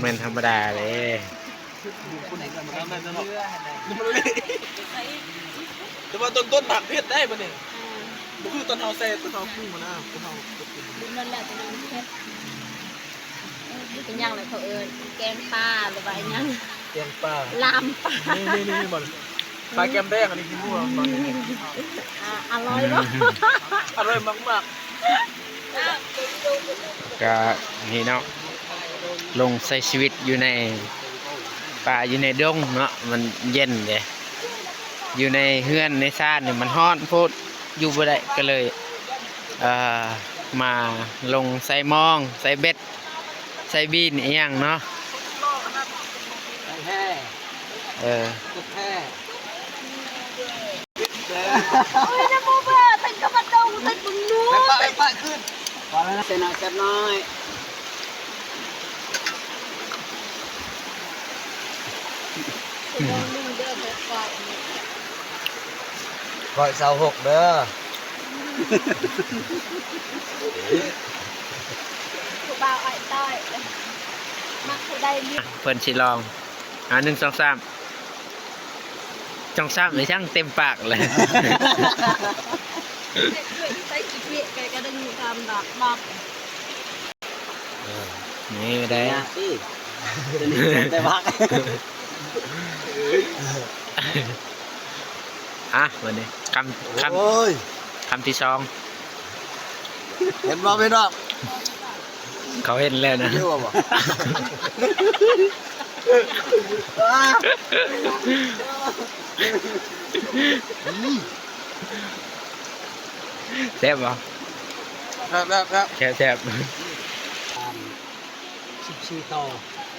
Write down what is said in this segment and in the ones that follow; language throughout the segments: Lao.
ແມ່ນທຳມະດາເດ້. ແຕ່ວ່າຕົ້ນໆ ໝາກເຜັດໄດ໋ບັດນີ້ ບໍ່ຄືຕອນເຮົາໃສ່ ຕອນເຮົາປຸງຫັ້ນນະ ຕອນເຮົາ ມັນແຫຼະ ແຕ່ມັນເຜັດ. ເປັນຫຍັງລະເຂົາເອີ້ນ ແກງປາ ຫຼືວ່າອີຫຍັງ? ແກງປາ ລາມປາ. ນີ້ໆໆ ເຫັນບໍ່? ປາແກ້ມແດງ ອັນນີ້ກິນໝູ ອາ ອະລ່ອຍບໍ່? ອະລ່ອຍມາກໆ. ກະນີ້ເນາະ ລົງໃຊ້ຊີວິດຢູ່ໃນປ່າ ຢູ່ໃນດົງເນາະ ມັນເຢັນເດ້. ຢູ່ໃນເຮືອນໃນຊານນີ້ມັນຮ້ອນໂພດ ຢູ່ບໍ່ໄດ້ ກະເລີຍ ເອີ ມາລົງໃສ່ມອງ ໃສ່ເບັດ ໃສ່ບີນອີ່ຫຍັງເນາະ. ເອີ ໂອ້ຍ ນະໂມເບີ ເຕັ້ນກະບັດດົງ ເຕັ້ນເບິ່ງໜູ ໄປປະ ໄປປະຄືນ ພໍແລ້ວນະ ເຊນະແຊບນ້ອຍ. ຂ້ອຍຊາວຫົກເດີ ຜູ້ບ່າວອ້າຍຕ້ອຍ ມັກຜູ້ໃດມີ ເພິ່ນຊິລອງ ອ່າ ໜຶ່ງ ສອງ ສາມ ສອງ ສາມ ອີ່ຫຍັງເຕັມປາກເລີຍ. ໃສ່ຂີ້ເພະໄປກະດຶງຕາມດອກ ດອກ. ເອີ ນີ້ໄດ້ ຍາກຕິ ແຕ່ວ່າ ອ່ະ ບັດນີ້ ຄຳ ຄຳ ໂອ້ຍ ຄຳທີສອງ ເຫັນບໍ່ພີ່ນ້ອງ? ເຂົາເຫັນແລ້ວນະ ເຫັນບໍ່? ແຊບບໍ່? ແຊບໆໆ ແຊບໆ ສິບສີ່ໂຕ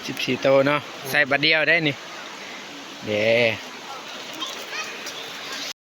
ສິບສີ່ໂຕເນາະ ໃສ່ບາດດຽວໄດ້ນີ້ ເດ້.